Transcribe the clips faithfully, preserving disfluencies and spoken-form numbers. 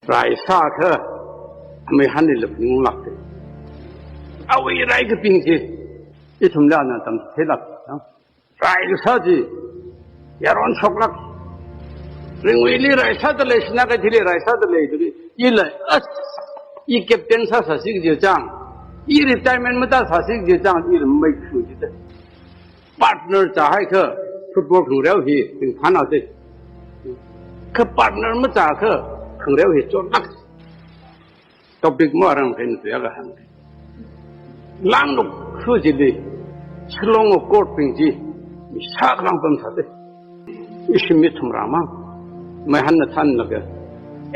Rai sākha, amei hanli lap ninglak te. Awui rai kaping chi, ithumla na tam thilak. Rai kasā chi, yaron shoklak. Ringwuili rai sāda lei, Sinakeithili rai sāda lei, tuli, ila, as, i captain sāsāsi kaji chang, i retirement matāsāsi kaji chang, i lam mai khu ji te. Partner chāhaikha, football khangareo hi, ting phana te. Kha partner machākha, khangareo hi chotlak. Topic mo arang kaina tuya kahāng. Langnuk su chili, Shillong Accord bing chi, mi sāklang pamsā te. Ishi mi thumrā mang, meihanna thanlaga,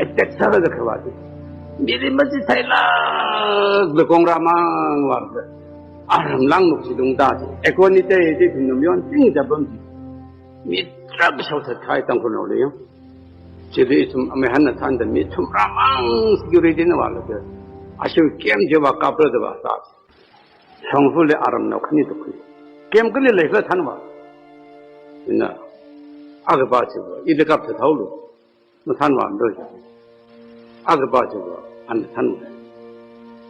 attack sālaga khavā te. Mili machitheilaga kong rāmang vālaga, aram langnuk chi lungda chi. Equality te ithum namyon ting japam chi. Mi tharā shaothat kahai Tangkhulnaoli yang. Chili ithum amei hanna thanda mi thumrā mang security na vālaga, ashiwui camp chiva kaprada vāsā. Shongfali aramnao khani tukkhui. Camp kali leikhala thanvā. Ina, akhapa chiva, ili kapthathaolu. Mathanvāmara. Akhapa chiva, ana thanvā.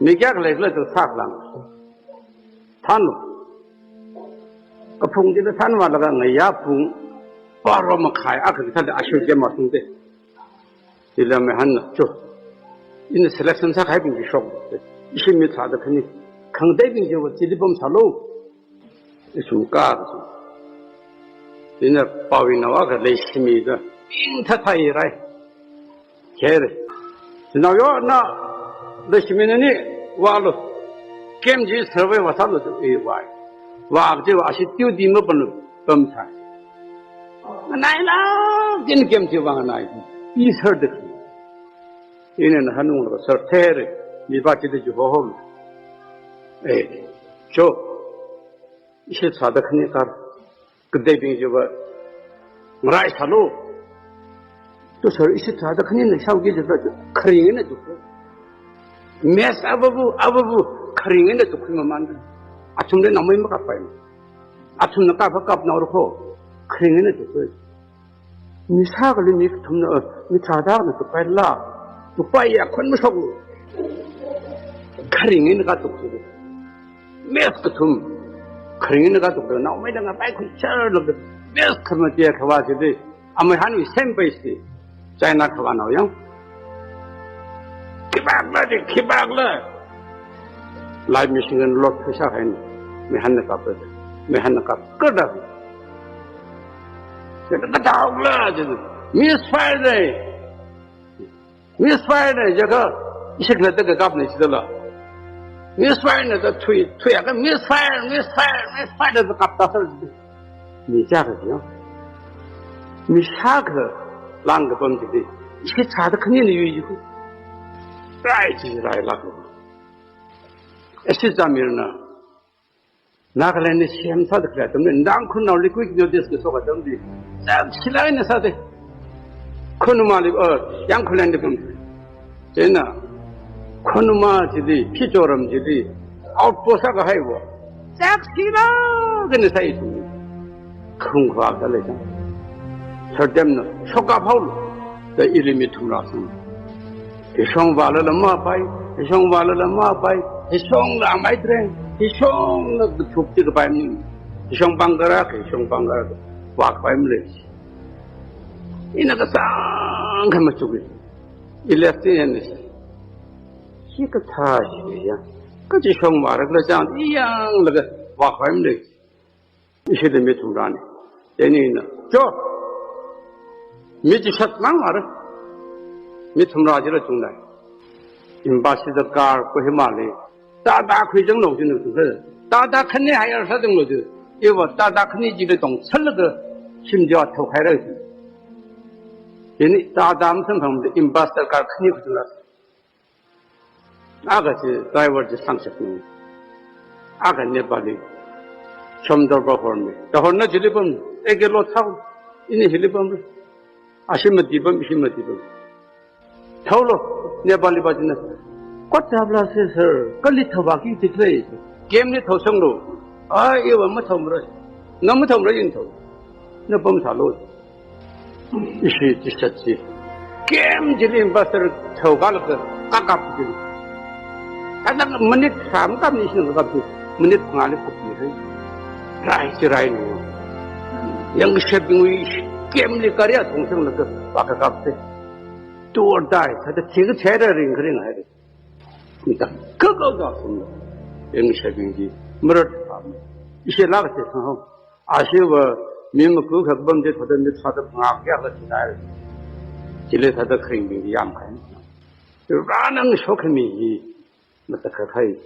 Mi kayākha leikhala tu sāklang. Thanlu. Kaphung chila thanvālaga ngayā pung baro makhai akha kathāda ashiwui camp masungte. Chila meihanna, cho, ina selection sākahaibing chi shok. Ishi mi tharāda khani, khangateibing chiva chili pamsālu. Ithum ka, ithum. Ina pao ina vākha leishimida, ping thathai rai. Khere. Nao yo na, leishimi nani vālu. Camp chi survey vāsālu tu, i vāi. Vā chiva ashi tiu di mapamlu, pamsai. Nganailak jin camp chiva nganai. I sir de. Ina na hanunglaga sir there, mi ba chi de ju ho ho. Eh, cho. Ishi tharāda khani kar. Khangateibing chiva ngaraisālu. Tu sir ishi tharāda khanina shaoki jiakha kharing eina tukkhui. Mess avavu, avavu, kharing eina tukkhui mamān. Athumli naomei makappai. Athumna kapa kapnao rako. Kharing eina tukkhui. Mi sākali mi kathumna, mi tharādana tukpaila, tukpaiya khon mashoklu. Kharing eina katuk tu. Mess kathum. Kharing eina katuk tu. Naomeida ngapai khuichar lak. Mess khamatiya khavā chili. Amei hanwui same base chi. China khavānao yang. Khipākla de, khipākla. Live machine gun load khuisā haina. Meihanna kapra. Meihanna kapra da. China kataokla, china. Misfire ne. Misfire ne, jiakha. Ishi khalatta kakapna chidala. Misfire ne da thui, thuiakha misfire, misfire, misfire da kapta sāra. Mi chākha yo. Mi shākha lang kapam chili. Ishi tharāda khanina yuiyu. Rai chi railak. Ishi zamirna. Nagaland li semsāda khalei atamli, Tangkhulnaoli quick notice kasok atamli, chakshilāk eina sāda. Khonumali, uh, Yangkhullen li pam. China, Khonuma chili, Phichoram chili, outpost sākahaiva. Chakshilāk eina sāi tu. Khungkhavā dalei chang. Serdemna, shoka phaolu. Da ili mi thumrā sang. Hishong vālala mapai, hishong vālala mapai, hishongla maidreng, hishongla thup chi kapai mi. Hishong pangkara, hishong pangkara, vākapai malei. Ina kasāngkha machuki. Ilesti yani. Shi kathā shi ya. Kachi shong vārakla chang, iyanglaga, vākapai malei. Ishida mi thumrāni. Tenina, cho! Mi chi shat mang mara. Mi thumrā chila chungdai. Ambassador car Kohima li. Tata khuizanglu china chungdai. Tata khani hire sāzanglu chi. Iva Tata khani chila tongchālaga shim chi thao khaira chi. Teni Tata masamphangda Ambassador car khani khuizanglu. Akha chi driver chi sangshapna. Akha Nepali. Chomdorba hormi. Da horna chili pam. Eke lo thao. Ini hili pam. Ashi mati pam, ishi mati pam. Thaolo. Nepali pa china. Kot tabla se sir. Kali thawa ki tikle. Game ni thao sanglo. Ai, iwa mathao mara. Na mathao mara yin thao. Na pamsālo. Ishi tishat chi. Camp chili ambassador thao kālaga kakap chili. Thāda minute sāmkap ni shin kakap chi, minute phangāli kupmi hai. Rai chi rai nu. Yangkashebingwui camp li gari athong sanglaga vākakap chi. Do or die, thāda thikachai ra ringkharing hai. Mita kakao da sung. Yangkashebing chi marat pham. Ishi lak chi thang hao. Ashiva mi maku khak bam chi thāda mi thāda phangā kayākha thinai. Chili thāda kharingbing chi yamkhai. Rānang shokhami hi matakhak hai.